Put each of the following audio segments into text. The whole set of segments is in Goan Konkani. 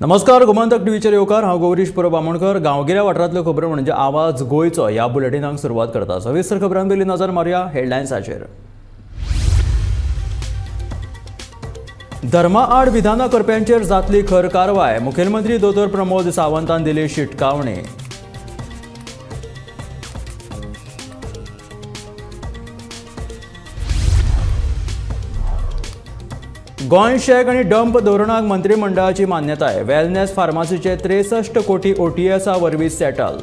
नमस्कार, गोमंतक टीव्हीचेर येवकार. हांव गौरीश परब आमोणकर. गांवगिऱ्या वाठारांतल्यो खबरो म्हणजे आवाज गोंयचो ह्या बुलेटिनाक सुरवात करता. सविस्तर खबरां पयलीं नजर मारुया हेडलायन्साचेर. धर्मा आड विधानां करप्यांचेर जातली खर कारवाय, मुखेलमंत्री दोतोर प्रमोद सावंतान दिली शिटकावणी. गोंय शॅक आनी डंप धोरणाक मंत्रिमंडळाची मान्यताय. वेलनेस फार्मासीचे 63 कोटी ओटीएसा वरवीं सेटल.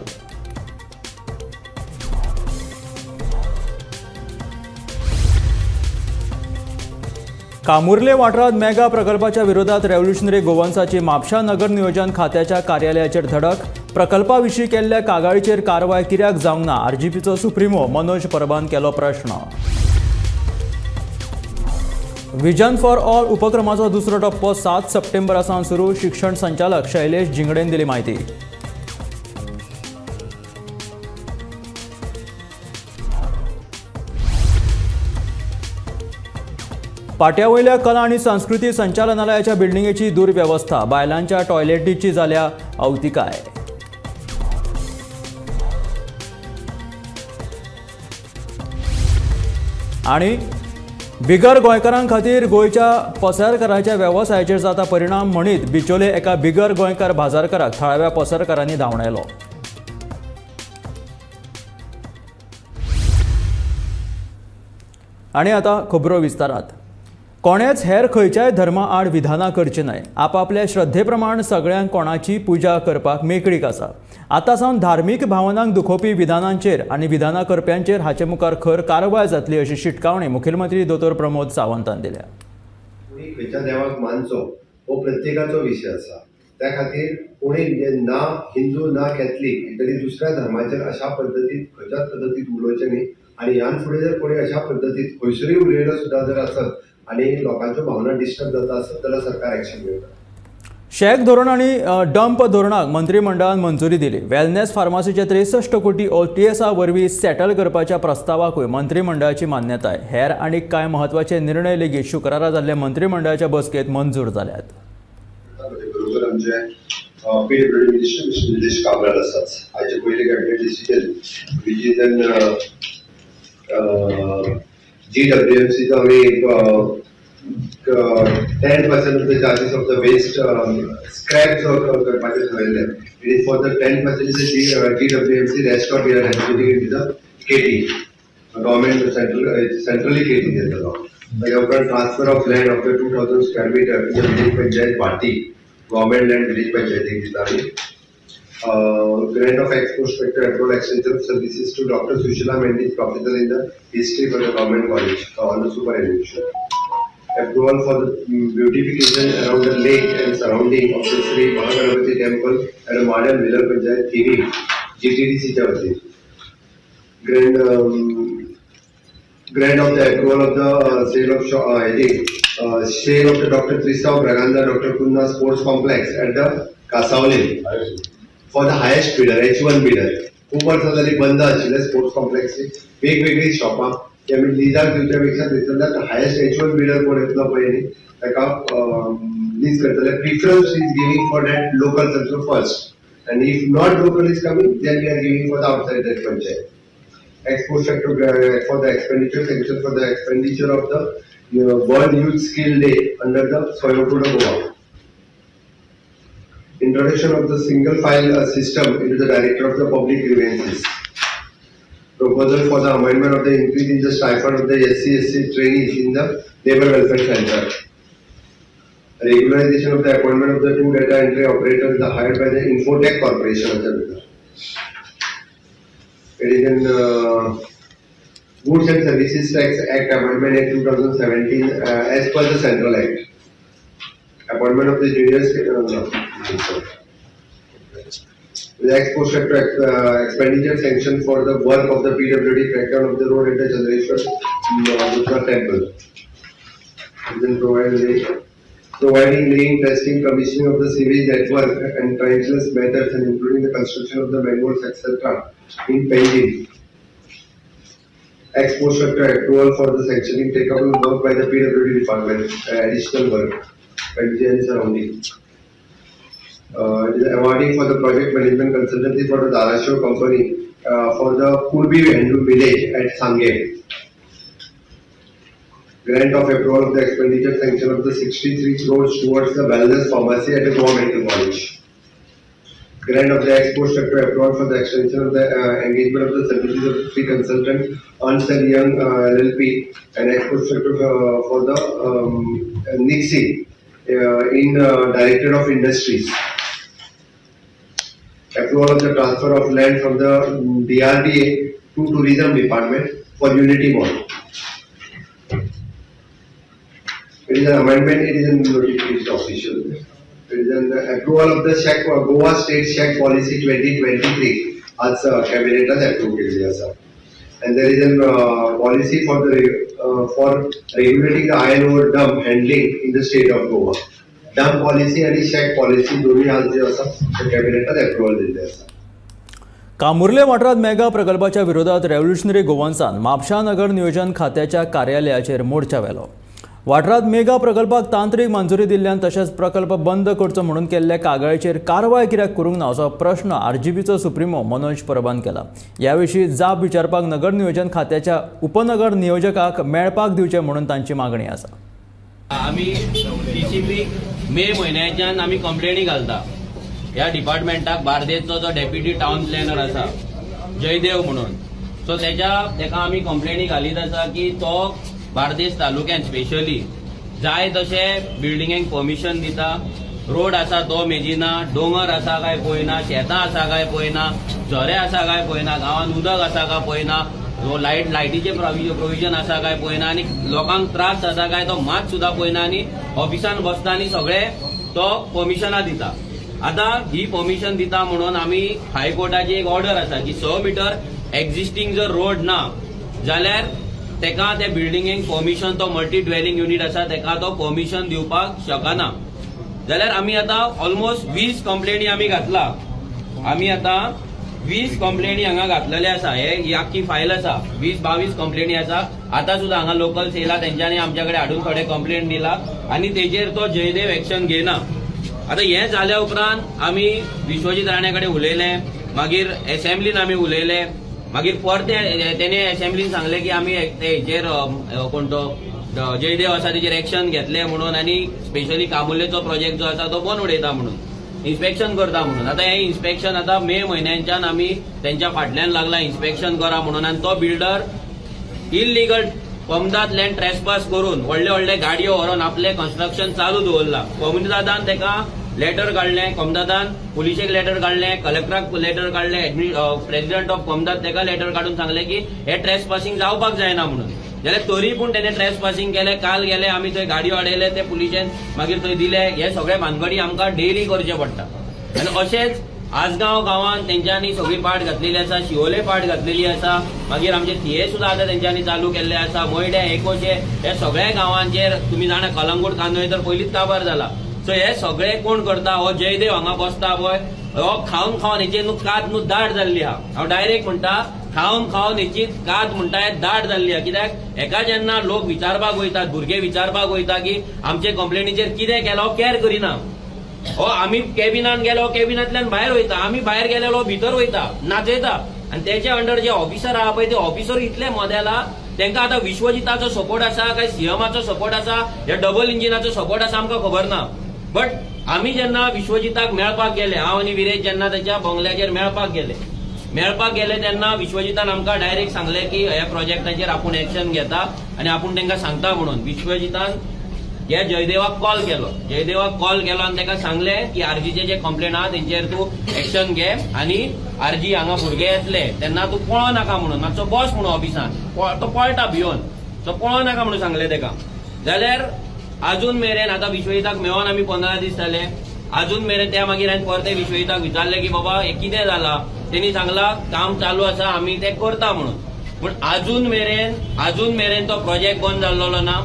कामुर्ले वाठारांत मेगा प्रकल्पाच्या विरोधात रेव्होल्युशनरी गोवन्साची म्हापशा नगर नियोजन खात्याच्या कार्यालयाचेर धडक. प्रकल्पा विशीं केल्ल्या कागाळीचेर कारवाय कित्याक जावंक ना, आरजीपीचो सुप्रिमो मनोज परबान केलो प्रश्न. विजन फॉर ऑल उपक्रमाचो दुसरो टप्पो 7 सप्टेंबरा सावन सुरू. शिक्षण संचालक शैलेश झिंगडेन दिली म्हायती. पाट्यावयल्या कला आनी संस्कृती संचालनालयाच्या बिल्डिंगेची दुर्व्यवस्था, बायलांच्या टॉयलेटीची जाल्या अवतिकाय. आनी बिगर गोंयकारां खातीर गोंयच्या पसरकाराच्या वेवसायाचेर जाता परिणाम म्हणीत बिचोले एका बिगर गोंयकार बाजारकाराक थळाव्या पसरकारांनी धांवडायलो. आनी आतां खबरो विस्तारात. कोणेच हेर खंयच्याय धर्मा आड विधानां करचीं न्हय. आपापल्या श्रद्धे प्रमाण सगळ्यांक कोणाची पुजा करपाक मेकळीक आसा. आतां सावन धार्मीक भावनांक दुखोवपी विधानांचेर आनी विधानां करप्यांचेर हाचे मुखार खर कारवाय जातली अशी शिटकावणी मुखेलमंत्री दोतोर प्रमोद सावंतान दिल्या. कोणी खंयच्या देवाक मानचो हो प्रत्येकाचो विशय आसा. त्या खातीर कोणी ना हिंदू ना कॅथलीक तरी दुसऱ्या धर्माचेर अशा पद्दतीन खंयच्याच पद्दतीन उलोवचें न्ही. आनी ह्यान फुडें जर कोणी अशा पद्दतीन खंयसरूय उलयलो सुद्दां जर आसत आनी लोकांच्यो भावना डिस्टर्ब जाता आसत जाल्यार सरकार एक्शन घेता. शॅक धोरण आनी डंप धोरणाक मंत्रिमंडळान मंजुरी दिली. वेलनेस फार्मासीचे 63 कोटी ओटीएसा वरवीं सेटल करपाच्या प्रस्तावाकूय मंत्रिमंडळाची मान्यताय. हेर आनी कांय म्हत्वाचे निर्णय लेगीत शुक्रारा जाल्ल्या मंत्रिमंडळाच्या बसकेंत मंजूर जाल्यात. बरोबर आमचे PWD minister mister Nilesh Cabral आसात. हाचे पयलीं cabinet decision which is an जीडब्ल्यूएमसीचो आमी 10% of the charges of the waste scrap जो करपाचें ठरयल्लें. It is for the 10% is GWMC, rest of we are handing it to the KT government centrally KT दितलो. ताच्या उपरांत transfer of land of the 2000 square metre to the village panchayat Bhati, government land village पंचायतीक दिता आमी. Grant of ex post facto approval extension of services to Dr. Sushila Mendis, professor in the history for the government college on the superannuation. Approval for the beautification around the lake and surrounding of the Sri Mahaganapati Temple at Modern Villa Panchayat Thiri, GTDC च्या वतीन. Grant of the approval of the sale of sale of the Dr. Tristao Braganza Dr. Cunha Sports Complex at the Cansaulim for the highest bidder, H1 bidder. खूप वर्सां जाली बंद आशिल्लें स्पोर्ट्स कॉम्प्लेक्स, वेगवेगळीं शॉपां ती आमी लिजाक दिवच्या पेक्षा थंयसरल्यार हायेस्ट H1 bidder कोण येतलो पळय न्ही ताका लीज करतले. Preference is giving for that local also first, and if not local is coming then we are giving for the outside that panchayat. Ex post facto for the expenditure sanction for the expenditure of the World Youth Skill Day under the Swayam Goa. Introduction of the single file system into the Director of the Public Grievances. Proposal for the amendment of the increase in the stipend of the SC/ST trainees in the Labor Welfare Center. Regularization of the appointment of the 2 data entry operators hired by the Infotech Corporation. It is in Goods and Services Tax Act Amendment Act 2017 as per the Central Act. Appointment of the juniors. The ex-post facto expenditure sanction for the work of the PWD crackdown of the road at the Chandreshwar Bhutnath Temple. Then providing laying, testing, commissioning of the sewage network and trenchless methods, and including the construction of the manholes, etc. in Panjim. Ex-post facto approval for the sanctioning take up work by the PWD department, additional work. Panjim and surrounding. It is awarding for the project management consultancy for the Dharashiv company for the Purbi Handloom Village at Sanguem. Grant of approval of the expenditure sanction of the 63 crores towards the wellness pharmacy at the Goa Medical College. Grant of the export sector approval for the extension of the engagement of the services of the three consultant Ernst & Young LLP and export sector for the Nixie in Directorate of Industries. Approval of the transfer of land from the DRDA to Tourism Department for Unity Mall. It is an amendment, it is a notification official. It is an approval of the Shack, Goa State Shack Policy 2023 as cabinet has approved it. And there is a policy for the for regulating the iron ore dump handling in the state of Goa. Dump policy आणि शॅक पॉलिसी दोन्ही आज जे आसा ते कॅबिनेटात अप्रुव्हल दिल्ले आसा. कामुर्ले वाठारांत मेगा प्रकल्पाच्या विरोधात रेव्होल्युशनरी गोवन्सान म्हापशा नगर नियोजन खात्याच्या कार्यालयाचेर मोर्चा व्हेलो. वाठारांत मेगा प्रकल्पाक तांत्रिक मंजुरी दिल्ल्यान तशेंच प्रकल्प बंद करचो म्हणून केल्ल्या कागाळीचेर कारवाय कित्याक करूंक ना असो प्रश्न आरजीपीचो सुप्रिमो मनोज परबान केला. ह्या विशीं जाप विचारपाक नगर नियोजन खात्याच्या उपनगर नियोजकाक मेळपाक दिवचें म्हणून तांची मागणी आसा. आमी डीसीपी मे म्हयन्याच्यान आमी कंप्लेनी घालता ह्या डिपार्टमेंटाक. बार्देसचो जो डेप्युटी टावन प्लॅनर आसा जयदेव म्हणून, सो तेका आमी कंप्लेनी घालीत आसा की तो बार्देस तालुक्यान स्पेशली जाय तशे बिल्डिंगेक परमिशन दिता. रोड आसा तो मेजिना, दोंगर आसा काय पळयना, शेतां आसा काय पळयना, झरे आसा काय पळयना, गांवांत उदक आसा काय पळयना, लायटीचे प्रोविजन आसा काय पळयना आनी लोकांक त्रास जाता काय तो मात सुद्दां पळयना आनी ऑफिसान बसता आनी सगळे तो परमिशनां दिता. आतां ही परमिशन दिता म्हणून आमी हायकोर्टाची एक ऑर्डर आसा की 6 मिटर एक्झिस्टींग जर रोड ना जाल्यार तेका त्या बिल्डिंगेक परमिशन, तो मल्टी ड्वेलिंग युनिट आसा तेका तो परमिशन दिवपाक शकना. जाल्यार आमी आतां ऑलमोस्ट 20 कंप्लेनी आमी घातला. आमी आतां 20 कंप्लेनी हांगा घातलेले आसा. हे आख्खी फायल आसा, 20-22 कंप्लेनी आसा. आतां सुद्दां हांगा लोकल्स येयला, तेंच्यांनी आमच्या कडेन हाडून थोडे कंप्लेन दिला आनी तेजेर तो जयदेव एक्शन घेयना. आतां हें जाल्या उपरांत आमी विश्वजीत राणे कडेन उलयले, मागीर एसेंब्लीन आमी उलयले, मागीर परते तेणे एसेंब्लीन सांगलें की आमी हेजेर कोण तो जयदेव आसा तेजेर एक्शन घेतले म्हणून आनी स्पेशली कामुर्लेचो प्रोजेक्ट जो आसा तो बंद उडयता म्हणून, इन्स्पेक्शन करता म्हणून. आतां हें इन्स्पेक्शन आतां मे म्हयन्याच्यान आमी तेंच्या फाटल्यान लागला इन्स्पेक्शन करा म्हणून. आनी तो बिल्डर इल्लिगल कोमदाद लँड ट्रेसपास करून व्हडले व्हडले गाडयो व्हरोन आपलें कन्स्ट्रक्शन चालू दवरला. कोमुनिदादान तेका लेटर काडलें, कोमदादान पुलिशेक लेटर काडलें, कलेक्टराक लेटर काडलें, प्रेसिडेंट ऑफ कोमदाद तेका लेटर काडून सांगलें की हे ट्रेसपासिंग जावपाक जायना म्हणून. जाल्यार तरी पूण तेणे ट्रेसपासिंग केलें. काल गेले आमी थंय गाडयो हाडयले, ते पुलिशेन मागीर थंय दिले. हे सगळे भानगडी आमकां डेली करचे पडटा. आनी अशेंच आजगांव गांवांत तेंच्यांनी सगळी पाट घातलेली आसा, शिवोले पाट घातलेली आसा, मागीर आमचे थिये सुद्दां आतां तेंच्यांनी चालू केल्ले आसा, मयड्या एकोशे, हे सगळ्या गांवांचेर तुमी जाणा कलंगूट कांदोळे तर पयलींच काबार जाला. सो हे सगळे कोण करता? हो जयदेव हांगा बसता पळय, हो खावन खावन हेची न्हू कात न्हू दाट जाल्ली आहा. हांव डायरेक्ट म्हणटा, खावन खावन हेची कात म्हणटा दाट जाल्ली आहा. कित्याक हेका जेन्ना लोक विचारपाक वयतात, भुरगे विचारपाक वयता की आमचे कंप्लेनीचेर कितें केलां, हो कॅर करिना. हो आमी कॅबिनान गेलो, कॅबिनांतल्यान भायर वयता, आमी भायर गेलेलो भितर वयता, नाचयता. आनी तेचे अंडर जे ऑफिसर आहा पळय ते ऑफिसर इतले मोदेला, तेंकां आतां विश्वजिताचो सपोर्ट आसा काय सीएमाचो सपोर्ट आसा, या डबल इंजिनाचो सपोर्ट आसा आमकां खबर ना. बट आमी जेन्ना विश्वजिताक मेळपाक गेले, हांव आनी विरेश जेन्ना तेच्या बंगल्याचेर मेळपाक गेले तेन्ना विश्वजितान आमकां डायरेक्ट सांगलें की ह्या प्रोजेक्टाचेर आपूण एक्शन घेता आनी आपूण तेंकां सांगता म्हणून. विश्वजितान ह्या जयदेवाक कॉल केलो, जयदेवाक कॉल केलो आनी तेका सांगलें की आरजीचे जे कंप्लेन आहा तेंचेर तूं एक्शन घे आनी आरजी हांगा भुरगे येतले तेन्ना तूं पळो नाका म्हणून, मातसो बस म्हणून ऑफिसान, तो पळटा भियोन, सो पळो नाका म्हणून सांगलें तेका. जाल्यार आजून मेरेन आतां विश्वजिताक मेळोन आमी 15 दीस जाले, आजून मेरेन त्या मागीर हांवें परते विश्वजिताक विचारलें की बाबा हें कितें जालां, तेणी सांगलां काम चालू आसा आमी तें करता म्हणून. पूण आजून मेरेन तो प्रोजेक्ट बंद जाल्लो ना,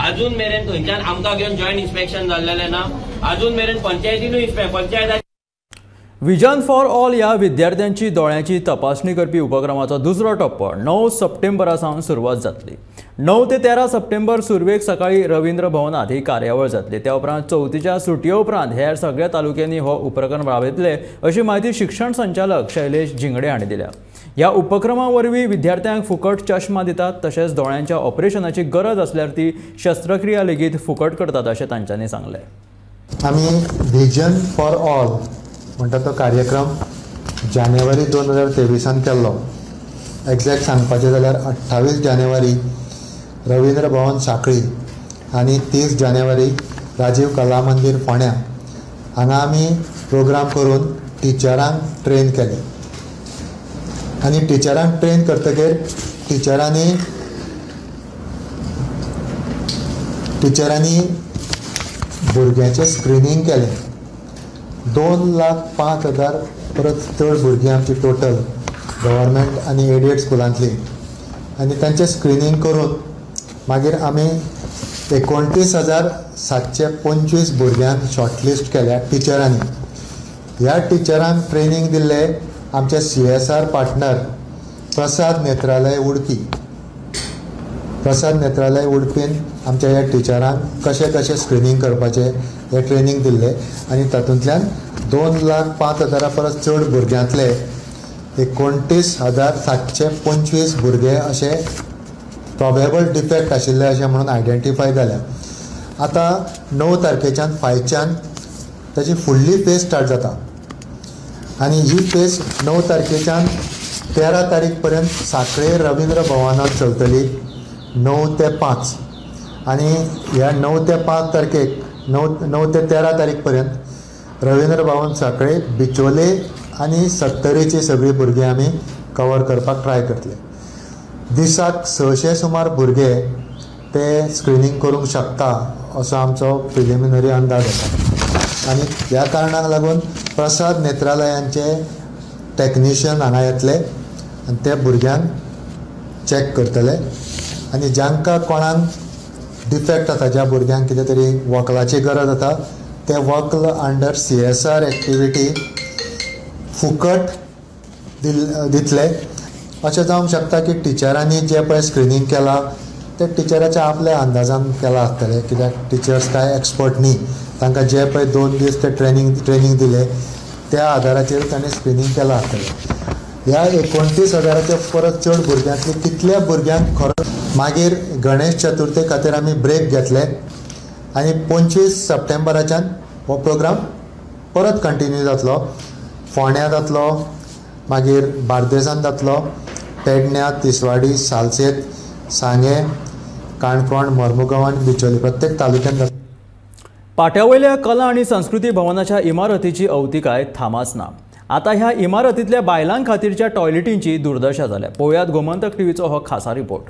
आजून मेरेन थंयच्यान आमकां घेवन जॉयंट इन्स्पेक्शन जाल्लेलें ना, आजून मेरेन पंचायतीनूय पंचायत. विजन फॉर ऑल ह्या विद्यार्थ्यांची दोळ्यांची तपासणी करपी उपक्रमाचो दुसरो टप्पो 9 सप्टेंबरा सावन सुरवात जातली. 9 ते 13 सप्टेंबर सुरवेक सकाळी रवींद्र भवनात ही कार्यावळ जातली. त्या उपरांत चवथीच्या सुटये उपरांत हेर सगळ्या तालुक्यांनी हो उपक्रम राबयतले अशी म्हायती शिक्षण संचालक शैलेश झिंगडे हांणी दिल्या. ह्या उपक्रमा वरवीं विद्यार्थ्यांक फुकट चश्मा दितात, तशेंच दोळ्यांच्या ऑपरेशनाची गरज आसल्यार ती शस्त्रक्रिया लेगीत फुकट करतात अशें तांच्यांनी सांगलें. आमी विजन फॉर ऑल म्हणटा तो कार्यक्रम जानेवारी 2023 केल्लो. एग्जॅक्ट सांगपाचें जाल्यार 28 जानेवारी रवींद्र भवन साखळी आनी 30 जानेवारी राजीव कला मंदीर फोंड्या हांगा आमी प्रोग्राम करून टिचरांक ट्रेन केले आनी टिचरांक ट्रेन करतकीर टिचरांनी भुरग्यांचें स्क्रिनींग केलें. 2,05,000 परत चड भुरगीं आमची टोटल गव्हर्मेंट आनी एडेड स्कुलांतली आनी तांचें स्क्रिनींग करून मागीर आमी 29,725 भुरग्यांक शॉर्टलिस्ट केल्या टिचरांनी. ह्या टिचरांक ट्रेनींग दिल्ले आमचे CSR partner Prasad Netralaya Udupi. Prasad Netralaya उडपीन आमच्या ह्या टिचरांक कशें कशें स्क्रिनींग करपाचें हें ट्रेनींग दिल्लें आनी तातूंतल्यान 2,05,000 परस चड भुरग्यांतले 29,725 भुरगे अशे प्रोबेबल डिफेक्ट आशिल्ले अशें म्हणून आयडेंटिफाय जाल्या. आतां 9 तारखेच्यान फायच्यान ताची फुडली फेज स्टार्ट जाता आनी ही फेज 9 तारखेच्यान 13 तारीख पर्यंत साखळे रवींद्र भवनात चलतली 9 ते 5 आनी ह्या 9 ते 5 तारखेक 9 ते 13 तारीख पर्यंत रवींद्र भवन साखळे बिचोले आनी सत्तरीची सगळीं भुरगीं आमी कवर करपाक ट्राय करतले. दिसाक 600 सुमार भुरगे ते स्क्रिनींग करूंक शकता असो आमचो प्रिलिमिनरी अंदाज आसा आनी ह्या कारणाक लागून प्रसाद नेत्रालयांचे टॅक्निशियन हांगा येतले आनी ते भुरग्यांक चॅक करतले आनी जांकां कोणाक डिफेक्ट आसा, ज्या भुरग्यांक कितें तरी वकलाची गरज आसा ते वक्ल अंडर CSR activity फुकट दितले. अशें जावंक शकता की टिचरांनी जें पळय स्क्रिनींग केलां तें टिचराच्या आपल्या अंदाजान केलां आसतलें, कित्याक टिचर्स कांय एक्सपर्ट न्ही, तांकां जे पळय 2 दीस ते ट्रेनींग दिले त्या आदाराचेर तांणी स्क्रिनींग केलां आसतलें. ह्या 29,000 परस चड भुरग्यांतली कितल्या भुरग्यांक खरो मागीर गणेश चतुर्थे खातीर आमी ब्रेक घेतले आनी 25 सप्टेंबराच्यान हो प्रोग्राम परत कंटिन्यू जातलो. फोंड्या जातलो, मागीर बार्देसान जातलो, पेडण्या, तिसवाडी, सालसेत, सांगें, काणकोण, मर्मुगांव आनी बिचोली प्रत्येक तालुक्यांत जातलो. पाट्यावयल्या कला आनी संस्कृती भवनाच्या इमारतीची अवतिकाय थांबच ना. आतां ह्या इमारतींतल्या बायलां खातीरच्या टॉयलेटींची दुर्दशा जाल्या. पळोवयात गोमंतक टीव्हीचो हो खासा रिपोर्ट.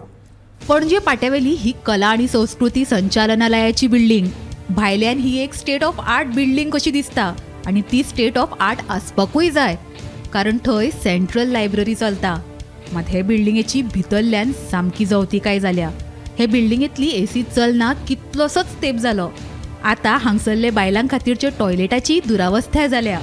पणजे पाट्यावेली ही कला आनी संस्कृती संचालनालयाची बिल्डिंग भायल्यान ही एक स्टेट ऑफ आर्ट बिल्डिंग कशी दिसता आनी ती स्टेट ऑफ आर्ट आसपाकूय जाय, कारण थंय सेंट्रल लायब्ररी चलता. मात हे बिल्डिंगेची भितरल्यान सामकी जवतिकाय जाल्या. हे बिल्डिंगेंतली एसी चलना कितलोसोच तेंप जालो. आतां हांगसरले बायलां खातीरच्या टॉयलेटाची दुरावस्था जाल्या.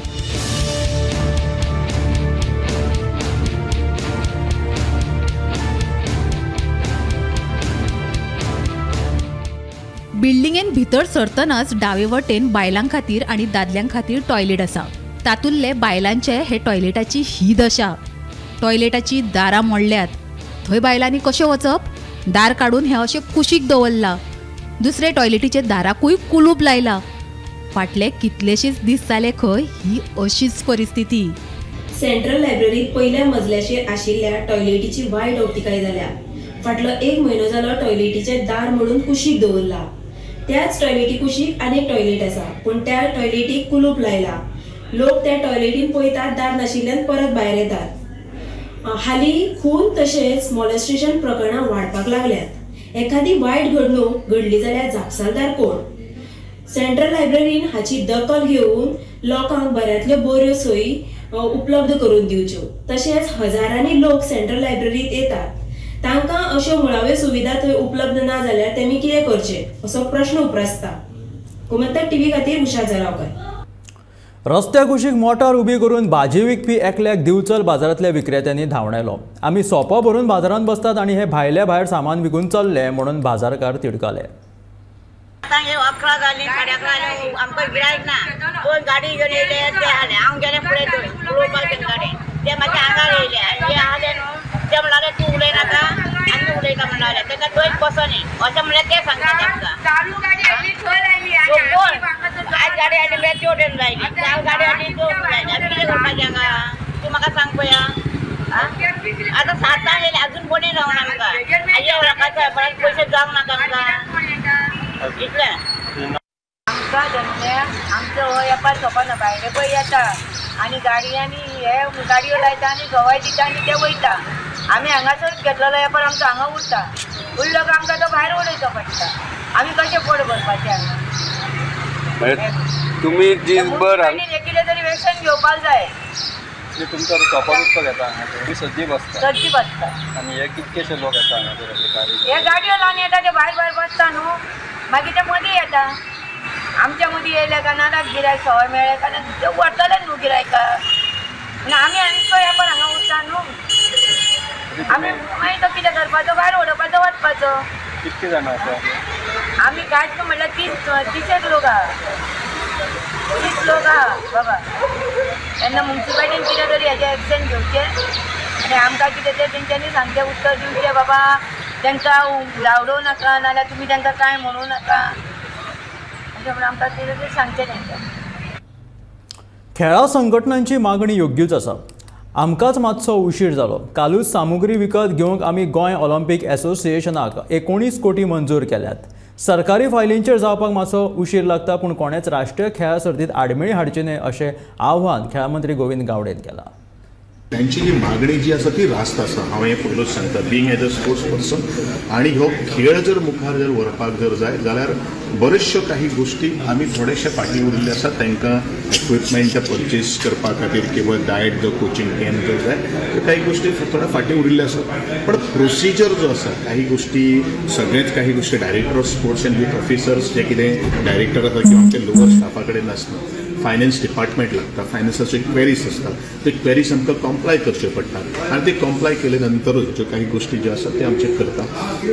बिल्डिंगेन भितर सरतनाच डावे वटेन बायलां खातीर आनी दादल्यां खातीर टॉयलेट आसा. तातुल्ले बायलांचे हे टॉयलेटाची ही दशा. टॉयलेटाची दारां मोडल्यात. थंय बायलांनी कशें वचप? दार काडून हें अशें कुशीक दवरलां. दुसरे टॉयलेटीचे दाराकूय कुलूप लायला. फाटले कितलेशेच दीस जाले खंय ही अशीच परिस्थिती. सेंट्रल लायब्ररीत पयल्या मजल्याचेर आशिल्ल्या टॉयलेटीची वायट अवतिकाय जाल्या. फाटलो 1 म्हयनो जालो टॉयलेटीचें दार म्हणून कुशीक दवरला. त्याच टॉयलेटी कुशीक आनी एक टॉयलेट आसा, पूण त्या टॉयलेटीक कुलूप लायला. लोक त्या टॉयलेटीन पळयतात, दार नाशिल्ल्यान परत भायर येतात. हालीं खून तशेंच मॉलेस्टेशन प्रकरणां वाडपाक लागल्यात. एखादी वायट घडणूक घडली जाल्यार जापसालदार कोण? सेंट्रल लायब्ररीन हाची दखल घेवन लोकांक बऱ्यांतल्यो बऱ्यो सोयी उपलब्ध करून दिवच्यो. तशेंच हजारांनी लोक सेंट्रल लायब्ररीत येतात, तांकां अश्यो मुळाव्यो सुविधा थंय उपलब्ध ना जाल्यार तेमी कितें करचें असो प्रश्न उप्रासता. गोमंतक टीव्ही खातीर उषा जरावकर. रस्त्या कुशीक मोटार उबी करून भाजी विकपी एकल्याक दिवचल बाजारांतल्या विक्रेत्यांनी धांवडायलो. आमी सोपो भरून बाजारांत बसतात आनी हे भायल्या भायर सामान विकून चल्ले म्हणून बाजारकार तिडकाले. आतां हे 11 जाली 11:30 जाली आमकां गिरायक ना. दोन गाडी घेवन येयले ते हाडले. हांव गेलें फुडें उलोवपाक तेंचे कडेन, ते म्हाज्या आंगार येयले आनी जे आहले न्हू ते म्हणले तूं उलयनाका आमी उलयता म्हणले. तांकां थंयच बसोनी अशें म्हणल्यार ते सांगता तांकां. कोण आज गाडी हाडली म्हळ्यार त्यो वटेन जायली, काल गाडी हाडली त्यो वटेन जायली. आमी कितें करपाचें हांगा तूं म्हाका सांग पळया. आतां 7 येयले अजून कोणी रावना आमकां. आयच्या परत पयशे जावंक नाका आमकां इतलें. आमकां धंद्याक आमचो हो वेपार सोंपना. भायले पळय येता आनी गाडयांनी हे गाडयो लायता आनी सवाय दिता आनी ते वयता. आमी हांगासरूच घेतलेलो वेपार आमचो हांगा उरता. उरलो काय आमकां तो भायर उडयचो पडटा. आमी कशें पोट भरपाचें हांगा? तुमी दिसभर कितें तरी एक्शन घेवपाक जाय. तुमचो शॉपार उदक घेता हांगा, तुमी सद्दी बसता. सद्दी बसता. आनी हे कितकेशे लोक येता हांगा? हे गाडयो लावन येता ते भायर भायर बसता न्हू, मागीर ते मदीं येता. आमच्या मदीं येयले काय नाल्यार गिरायक सवाय मेळ्ळें काय ते व्हरतले न्हू गिरायका. आनी आमी आमचो वेपार हांगा उरता न्हू. आमी मागीर तो कितें करपाचो, भायर उडोवपाचो वचपाचो. कितके जाणां आसा आमी? कांयच न्हू म्हणल्यार 30 लोक आहा, 30 लोक आहा बाबा. तेन्ना मुन्सिपालिटीन कितें तरी हेजें एक्शन घेवचें आनी आमकां कितें तें तेंच्यांनी सामकें उत्तर दिवचें. बाबा तांकां रावडोवं नाका, नाल्यार तुमी तांकां कांय म्हणूं नाका अशें म्हणून आमकां कितें तरी सांगचें तांकां. खेळां संघटनांची मागणी योग्यूच आसा. आमकांच मातसो उशीर जालो. कालूच सामुग्री विकत घेवंक आमी गोंय ऑलिम्पीक एसोसिएशनाक 19 कोटी मंजूर केल्यात. सरकारी फायलींचेर जावपाक मातसो उशीर लागता, पूण कोणेच राष्ट्रीय खेळां सर्तींत आडमेळी हाडची न्हय अशें आव्हान खेळां मंत्री गोविंद गावडेन केलां. तांची जी मागणी जी आसा ती रास्त आसा. हांव हें पयलोच सांगता, being as a sports person, आनी हो खेळ जर मुखार जर व्हरपाक जर जाय जाल्यार बऱ्योचश्यो काही गोश्टी आमी थोडेशे फाटीं उरिल्ले आसात. तांकां इक्विपमेंट परचेस करपा खातीर किंवा डायट जो कोचिंग कॅम्प जर जाय त्यो काही गोश्टी थोड्यो फाटीं उरिल्ल्यो आसात. पण प्रोसिजर जो आसा काही गोश्टी सगळेच काही गोश्टी director of sports and youth officers जे कितें डायरेक्टर आसा किंवा आमचे लोअर स्टाफा कडेन आसना. फायनान्स डिपार्टमेंट लागता, फायनान्साच्यो क्वेरीज आसतात, ते क्वेरीज आमकां कॉम्प्लाय करच्यो पडटात आनी ते कॉम्प्लाय केले नंतरूच ज्यो काही गोश्टी ज्यो आसात ते आमचे करता.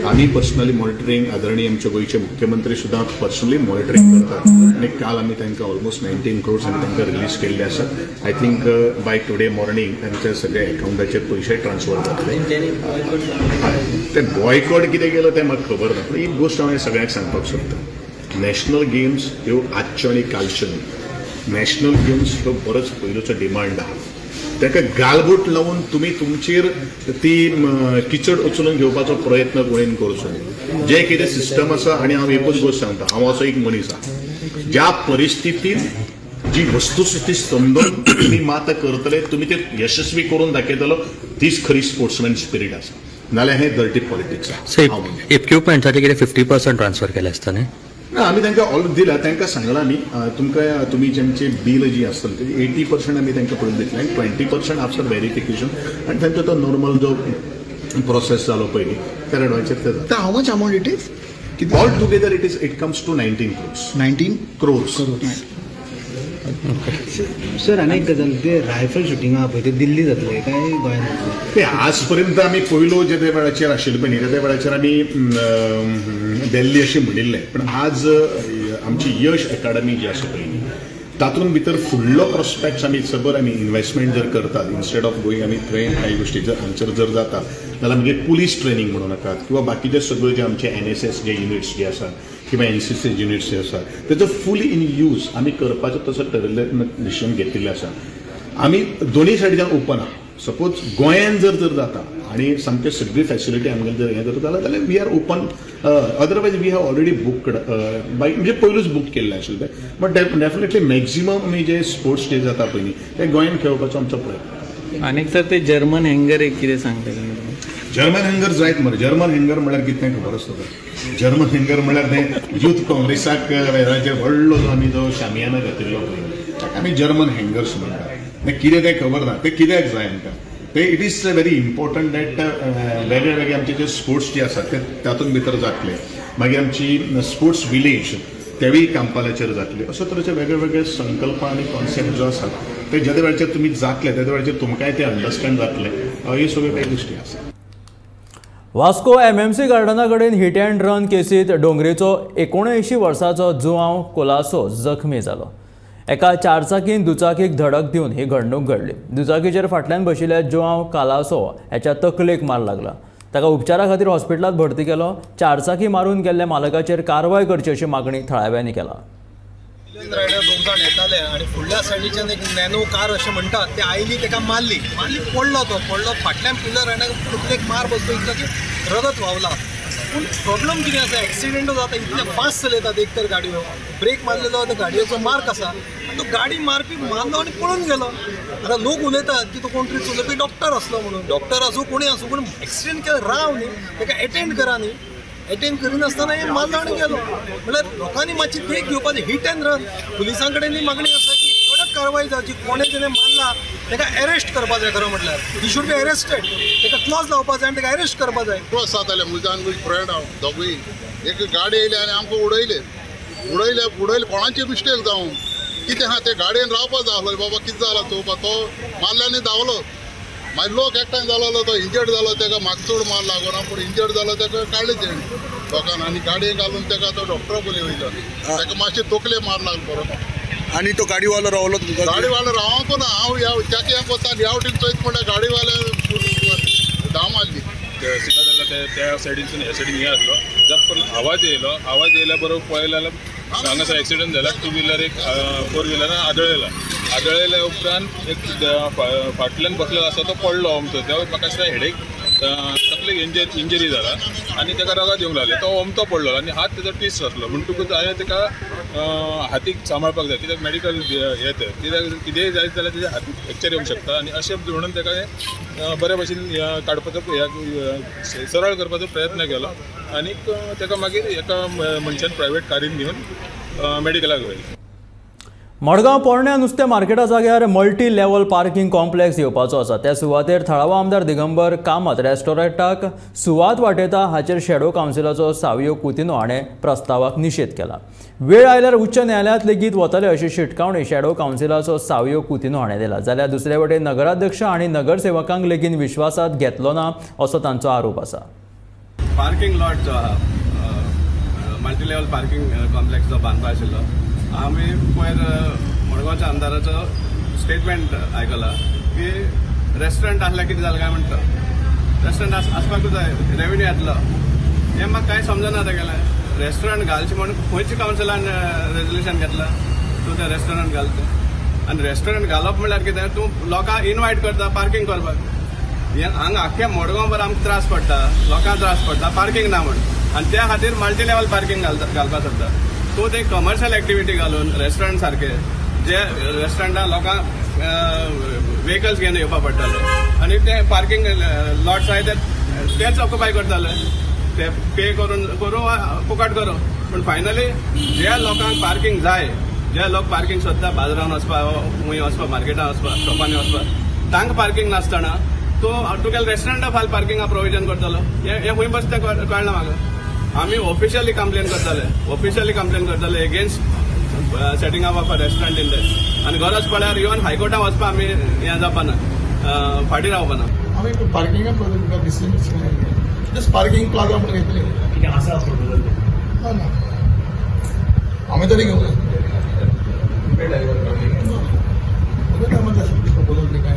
आमी पर्सनली मॉनिटरींग, आदरणीय आमचे गोंयचे मुख्यमंत्री सुद्दां पर्सनली मॉनिटरींग करतात आनी काल आमी तांकां ऑलमोस्ट 19 crores आमी तांकां रिलीज केल्ले आसात. I think by today morning तांच्या सगळ्या एकावंटाचेर पयशे ट्रान्सफर जातले. ते बॉयकॉट कितें केलो तें म्हाका खबर ना, पूण एक गोश्ट हांव सगळ्यांक सांगपाक सोदतां, नॅशनल गेम्स ह्यो आजच्यो आनी कालच्यो न्हय. नॅशनल गेम्स ह्यो बरोच पयलूचो डिमांड आहा. ताका गालबोट लावन तुमी तुमचेर ती किचड उचलून घेवपाचो प्रयत्न कोणेन करचो न्हय. जें कितें सिस्टम आसा, आनी हांव एकूच गोश्ट सांगता, हांव असो एक मनीस आहा, ज्या परिस्थितीन जी वस्तुस्थिती समजून तुमी मात करतले, तुमी ते यशस्वी करून दाखयतलो, तीच खरी स्पोर्ट्समॅन स्पिरीट आसा. नाल्यार हें डर्टी पॉलिटिक्स आसा. इक्विपमेंटाचें कितें 50% ट्रान्सफर केलें आसता न्ही? ना, आमी तांकां ऑलरेडी दिला. तांकां सांगलां आमी तुमकां तुमी जेंचे बील जी आसतलें तेजी 80% आमी तांकां पळोवन दितले आनी 20% आफ्टर वेरिफिकेशन आनी तांचो तो नॉर्मल जो प्रोसेस जालो पयलीं त्या रेडवाचेर ते जाता. How much amount it is? All together it is, it comes to 19 crores. 19 crores. Sir, आनी एक गजाल, ते रायफल शुटींग आहा पळय ते दिल्ली जातलें काय गोंयांत जातलें? ते आज पर्यंत आमी पयलो जे त्या वेळाचेर आशिल्ले पळय न्ही, त्या वेळाचेर आमी दिल्ली अशें म्हणिल्लें, पण आज आमची यश एकाडमी जी आसा पळय न्ही तातूंत भितर फुडलो प्रोस्पेक्ट्स आमी सबर आमी इन्वेस्टमेंट जर करतात, इन्स्टेड ऑफ गोईंग आमी थंय काही गोश्टी जर हांगसर जर जाता जाल्यार म्हणजे पुलीस ट्रेनींग म्हणूं नाकात किंवा बाकीचे सगळे जे आमचे एनएसएस जे युनिट्स जे आसात किंवा एनसीसी युनिट्स जे आसात तेजो फुली इन यूज आमी करपाचो तसो ठरयल्लें डिसिजन घेतिल्लें आसा. आमी दोनूय सायडीच्यान ओपन आहा. सपोज गोंयान जर जर जाता आनी सामके सगळी फॅसिलिटी आमगेली जर हें जर जालें जाल्यार we are open, otherwise we have already booked by म्हणजे पयलूच बूक केल्लें आशिल्लें. बट डेफिनेटली मॅक्झिमम आमी जे स्पोर्ट्स डे जाता पळय न्ही ते गोंयान खेळोवपाचो आमचो प्रयत्न. आनी सर ते जर्मन हँगर एक कितें सांगता? जर्मन हँगर जायत मरे. जर्मन हँगर म्हळ्यार कितें खबर आसता तुका? जर्मन हँगर म्हळ्यार तें यूथ काँग्रेसाक वेळाचेर व्हडलो जो आमी जो शामियाना घातिल्लो पळय ताका आमी जर्मन हँगर्स म्हणटात. तें कितें तें खबर ना, तें कित्याक जाय आमकां ते. It is very important that वेगळे वेगळे आमचे जे स्पोर्ट्स जे आसात ते तातूंत भितर जातले. मागीर आमची स्पोर्ट्स विलेज तेवूय कांपालाचेर जातले. अशे तरेचे वेगळे वेगळे संकल्प आनी कॉन्सेप्ट जो आसात ते जेदे वेळाचेर तुमी जातले तेदे वेळाचेर तुमकांय ते अंडरस्टँड जातले. ह्यो सगळ्यो कांय गोश्टी आसा. वास्को एमएमसी गार्डना कडेन हिट अँड रन केसीत डोंगरेचो 79 वर्सांचो जुआंव कोलासो जखमी जालो. एका चारचाकीन दुचाकीक धडक दिवन ही घडणूक घडली. दुचाकीचेर फाटल्यान बशिल्ल्या जुआंव कालासो ह्याच्या तकलेक मार लागला. ताका उपचारा खातीर हॉस्पिटलांत भरती केलो. चारचाकी मारून गेल्ल्या मालकाचेर कारवाय करची अशी मागणी थळाव्यांनी केला. रायडर दोग जाण येताले आनी फुडल्या सायडीच्यान एक नॅनो कार अशें म्हणटात ते आयली, ताका मारली मारली, पडलो तो, पडलो फाटल्यान पिलर रायडराक तकलेक मार बसलो इतलो की रगत व्हांवला. पूण प्रॉब्लम कितें आसा, एक्सिडेंट जाता इतले फास्ट चलयतात, एक तर गाडयो ब्रेक मारलेलो त्या गाडयेचो मार्क आसा, तो गाडी मारपी मारलो आनी पळून गेलो. आतां लोक उलयतात की तो कोण तरी चलोवपी डॉक्टर आसलो म्हणून. डॉक्टर आसूं कोणी आसूं, पूण एक्सिडेंट केलो राव न्ही, ताका एटेंड करा न्ही, एटेंड करिनासतना हे मारलो आनी गेलो. म्हणल्यार लोकांनी मातशी देख घेवपाची. हिट अँड रन पुलिसां कडेन मागणी आसा की कडक कारवाय जावची, कोणें जेणे मारला ताका एरेस्ट करपा जाय. खरें म्हटल्यार he should be arrested, ताका क्लॉज लावपा जाय आनी ताका एरेस्ट करपा जाय. क्रॉस जाताले म्हज्या फ्रेंड हांव दोगूय, एक गाडी येयली आनी आमकां उडयले उडयले उडयले कोणाची मिस्टेक जावं कितें आहा ते गाडयेन रावपा जाय आसलो बाबा कितें जालां चोवपा, तो मारल्या आनी धांवलो. मागीर लोक एकठांय जालो, तो इंजर्ड जालो, ताका म्हाका चड मार लागना पूण इंजर्ड जालो ताका काडले तेणी लोकान आनी गाडयेन घालून ताका तो डॉक्टरा पयलीं वयलो, ताका मातशें तकले मार लागलो बरो. आनी तो गाडीवालो रावलो तुमकां? गाडीवालो रावंक ना, हांव ह्या ताका हें वता ह्या वटेन चोयत म्हणल्यार गाडीवाले धांव मारली. सिग्नल जाल्यार त्या सायडीनसून ह्या सायडीन हे आसलो, जाप आवाज येयलो, आवाज येयल्या बरोबर पळयलो जाल्यार हांगासर एक्सिडंट जाला. टू व्हिलर एक फोर व्हिलरान आदळयला, आदळयल्या उपरांत एक फाटल्यान बसलेलो आसा तो पडलो अमतो, त्या म्हाका दिसता हेडेक तकलेक इंजरी जाला आनी ताका रगत येवंक लागलें, तो अमतो पडलो आनी हात तेजो ट्विस्ट आसलो. म्हणटकूच हांवें ताका हातीक सांबाळपाक जाय, कित्याक मेडिकल हें तें, कित्याक कितेंय जायत जाल्यार तेज्या हातीक फ्रॅक्चर येवंक शकता आनी अशें म्हणून ताका बरे भशेन काडपाचो सरळ करपाचो प्रयत्न केलो आनी ताका मागीर एका मनशान प्रायवेट कारीन घेवन मेडिकलाक व्हेलें. मडगांव पोरण्या नुस्तें मार्केटा जाग्यार मल्टी लेवल पार्किंग कॉम्प्लेक्स येवपाचो आसा. त्या सुवातेर थळावो आमदार दिगंबर कामत रेस्टॉरंटाक सुवात वाटयता हाचेर शेडो कावन्सिलाचो सावियो कुतिनो हाणें प्रस्तावाक निशेध केला. वेळ आयल्यार उच्च न्यायालयांत लेगीत वतले अशी शिटकावणी शेडो कावन्सिलाचो सावियो कुतिनो हाणें दिला. जाल्यार दुसरे वटेन नगराध्यक्ष आनी नगरसेवकांक लेगीत विश्वासांत घेतलो ना असो तांचो आरोप आसा. पार्किंग लॉट जो आहा मल्टी लेवल पार्किंग कॉम्प्लेक्स जो बांदपा आशिल्लो, आमी पयर मडगांवच्या आमदाराचो स्टेटमेंट आयकला की रेस्टॉरंट आसल्यार कितें जालें काय म्हणटा, रेस्टॉरंट आसपाकूच जाय, रेवेन्यू येतलो. हें म्हाका कांय समजना तेगेलें. रेस्टॉरंट घालचें म्हणून खंयच्या कावन्सिलान रेजोल्युशन घेतलां तूं तें रेस्टॉरंट घालता? आनी रेस्टॉरंट घालप म्हणल्यार कितें, तूं लोकांक इनवायट करता पार्किंग करपाक. हें हांगा आख्ख्या मडगांव भर आमकां त्रास पडटा, लोकांक त्रास पडटा पार्किंग ना म्हूण, आनी त्या खातीर मल्टी लेवल पार्किंग घालपाक सोदता. तूं ते कमर्शियल एक्टिविटी घालून रेस्टॉरंट सारके जे रेस्टॉरंटान लोकांक व्हेकल्स घेवन येवपा पडटाले आनी ते पार्किंग लॉट्स आहाय तेच ऑक्युपाय करताले, ते पे करून करूं वा फुकट करूं, पूण फायनली ज्या लोकांक पार्किंग जाय, जे लोक पार्किंग सोदता बाजारान वचपा, खंय वचपा, मार्केटान वचपा, शॉपांनी वचपा, तांकां पार्किंग नासतना तूं तुगेल्या रेस्टॉरंटा फाल पार्किंगा प्रोविजन करतलो. हें खंय बसता कळना म्हाका. आमी ऑफिशियली कंप्लेन करताले, ऑफिशियली कंप्लेन करताले against setting up of a restaurant in that. आनी गरज पडल्यार इवन हायकोर्टान वचपा आमी हें जावपाना, फाटीं रावपाना. आमी पार्किंगा जस्ट पार्किंग प्लाजा म्हणून घेतली कितें आसा प्रपोजल ना ना आमी तरी घेवंक प्रपोजल काय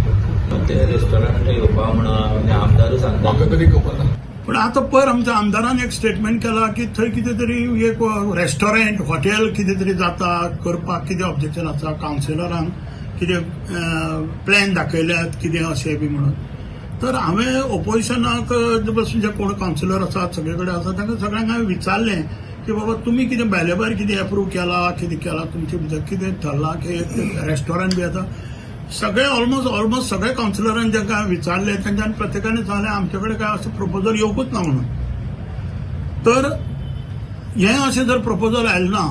ते रेस्टॉरंट येवपा म्हणून आमदारूय सांगता, म्हाका तरी खबर ना. पूण आतां पयर आमच्या आमदारान एक स्टेटमेंट केला की थंय कितें तरी एक रेस्टॉरंट हॉटेल कितें तरी जाता करपाक कितें ऑब्जेक्शन आसा, कावन्सिलरांक कितें प्लॅन दाखयल्यात कितें अशें बी म्हणून. तर हांवें ओपोजिशनाक जे कोण कावन्सिलर आसात सगळे कडेन आसा तांकां सगळ्यांक हांवें विचारलें की बाबा तुमी कितें भायले भायर कितें एप्रूव केला, कितें केलां, तुमचे भितर कितें ठरलां की एक रेस्टॉरंट बी आतां सगळे ऑलमोस्ट सगळे कावन्सिलरान जेंका हांवें विचारलें तेंच्यानी प्रत्येकान सांगलें आमचे कडेन काय अशें प्रपोजल येवकूच ना म्हणून. तर हें अशें जर प्रपोजल आयलें ना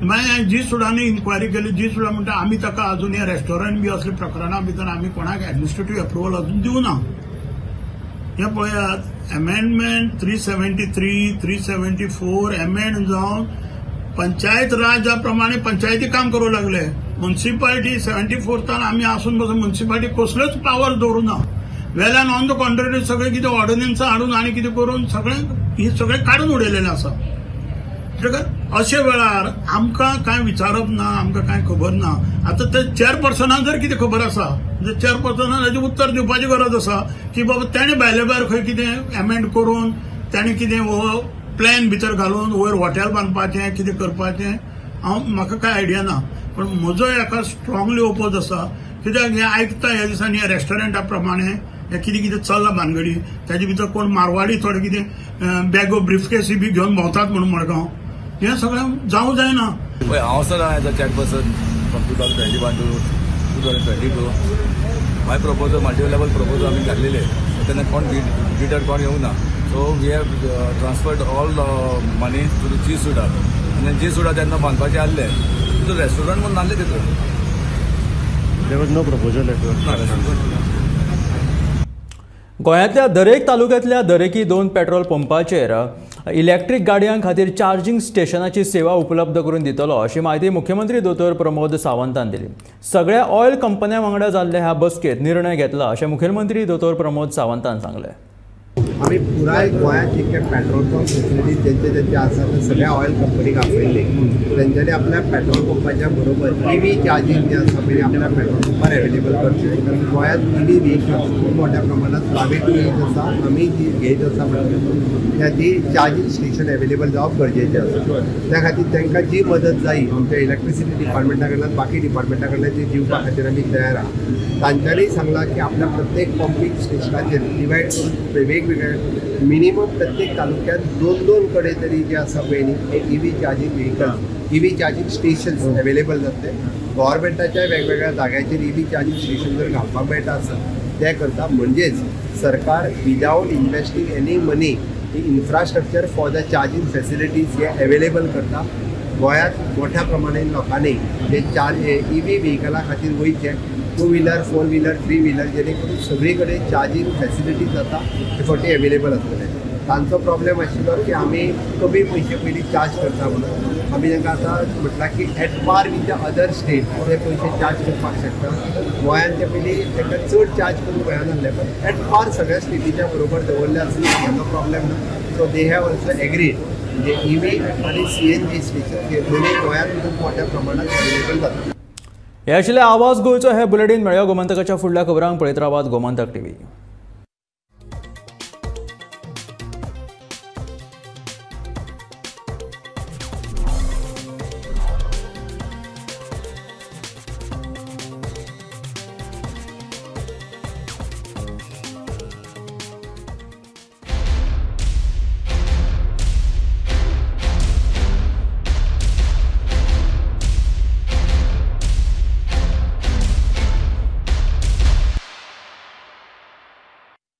मागीर हांवें जी सुडांनी इन्क्वायरी केली, जी सुडा म्हणटा आमी ताका अजून हें रेस्टॉरंट बी असले प्रकरणां भितर आमी कोणाक एडमिनिस्ट्रेटीव एप्रुवल अजून दिवना. हें पळयात अमेंडमेंट 373, 374 एमेंड जावन पंचायत राजा प्रमाणे पंचायती काम करूं लागले. म्युन्सिपालिटी 74 आमी आसून बसून म्युन्सिपालिटी कसल्योच पावर दवरूं ना. वेल्यान ऑन the contrary सगळें कितें ऑर्डिनन्सां हाडून आनी कितें करून सगळें ही सगळें काडून उडयलेलें आसा. म्हणटकच अशे वेळार आमकां कांय विचारप ना, आमकां कांय खबर ना. आतां ते चेअरपर्सनाक जर कितें खबर आसा, चेअरपर्सनाक ताजें उत्तर दिवपाची गरज आसा की बाबा तेणें भायले भायर खंय कितें एमेंड करून तेणें कितें हो प्लॅन भितर घालून वयर हॉटेल बांदपाचें कितें करपाचें, हांव म्हाका कांय आयडिया ना. पण म्हजो हेका स्ट्रांगली ओपोज आसा, कित्याक हें आयकता ह्या दिसांनी ह्या रेस्टॉरंटा प्रमाणे हें कितें कितें चल्लां भानगडी, ताजे भितर कोण मारवाडी थोडे कितें बॅगो ब्रिफकेसी बी घेवन भोंवतात म्हणून मडगांव, हें सगळें जावं जायना. पळय हांव sir as a chairperson from 2021 to 2022 my proposal multi level proposal आमी घातलेले, तेन्ना कोण बिडर कोण येवंक ना. So we have transferred all the money to the G SUDA आनी जी सुडा तेन्ना बांदपाचें आहलें, तितून रेस्टॉरंट म्हणून नासलें तितून. There was no proposal at all. गोंयांतल्या दरेक तालुक्यांतल्या दरेकी 2 पेट्रोल पंपाचेर इलेक्ट्रीक गाडयां खातीर चार्जिंग स्टेशनाची सेवा उपलब्ध करून दितलो अशी म्हायती मुख्यमंत्री दोतोर प्रमोद सावंतान दिली. सगळ्या ऑयल कंपन्यां वांगडा जाल्ल्या ह्या बसकेंत निर्णय घेतला अशें मुखेलमंत्री दोतोर प्रमोद सावंतान सांगलें. आमी पुराय गोंयांत जितके पेट्रोल पंप फेसिलिटीज जेंचे जेंचे आसा ते सगळ्या ऑयल कंपनीक आपयल्ले, तेंच्यांनी आपल्या पेट्रोल पंपाच्या बरोबर ईव्ही चार्जींग जें आसा पळय आपल्या पेट्रोल पंपार एवेलेबल करचें. कारण गोंयांत ईव्ही व्हेकल्स खूब मोठ्या प्रमाणात प्रायवेट घेत आसा, आमी जी घेत आसा म्हणून त्या ती चार्जींग स्टेशन एवेलेबल जावप गरजेचें आसा. त्या खातीर तांकां जी मदत जाय आमच्या इलेक्ट्रिसिटी डिपार्टमेंटा कडल्यान बाकी डिपार्टमेंटा कडल्यान ती दिवपा खातीर आमी तयार आहा. तांच्यांनी सांगलां की आपल्या प्रत्येक पंपींग स्टेशनाचेर डिवायड करून वेगवेगळे मिनिमम प्रत्येक तालुक्यात 2-2 कडे तरी जे आसा पळय न्ही हे EV charging vehicle EV charging stations available जातले. गव्हर्मेंटाच्या वेगवेगळ्या जाग्याचेर ईव्ही चार्जींग स्टेशन जर घालपाक मेळटा आसत तें करता. म्हणजेच सरकार without investing any money infrastructure for the charging facilities hey available करता. गोंयांत मोठ्या प्रमाणान लोकांनी जे चार्ज ईव्ही व्हेकला खातीर वयचें, 2 व्हिलर 4 व्हिलर 3 व्हिलर जेणे करून सगळी कडेन चार्जींग फॅसिलिटीज जाता ते फावटी एवेलेबल आसतले. तांचो प्रॉब्लेम आशिल्लो की आमी कमी पयशे पयलीं चार्ज करता म्हणून आमी तांकां आतां म्हटलां की at par with the other state ते पयशे चार्ज करपाक शकता. गोंयांत ते पयलीं तांकां चड चार्ज करूंक मेळनासलें, पण एट पार सगळ्या स्टेटीच्या बरोबर दवरले आसले हाजो प्रॉब्लेम ना. So they have also agreed म्हणजे ईव्ही आनी CNG station हे दोनूय गोंयांत खूब मोठ्या प्रमाणात अवेलेबल जाता. हे आशिल्ले आवाज गोंयचो हे बुलेटीन. मेळया गोमंतकाच्या फुडल्या खबरांक. पळयत रावात गोमंतक टीव्ही.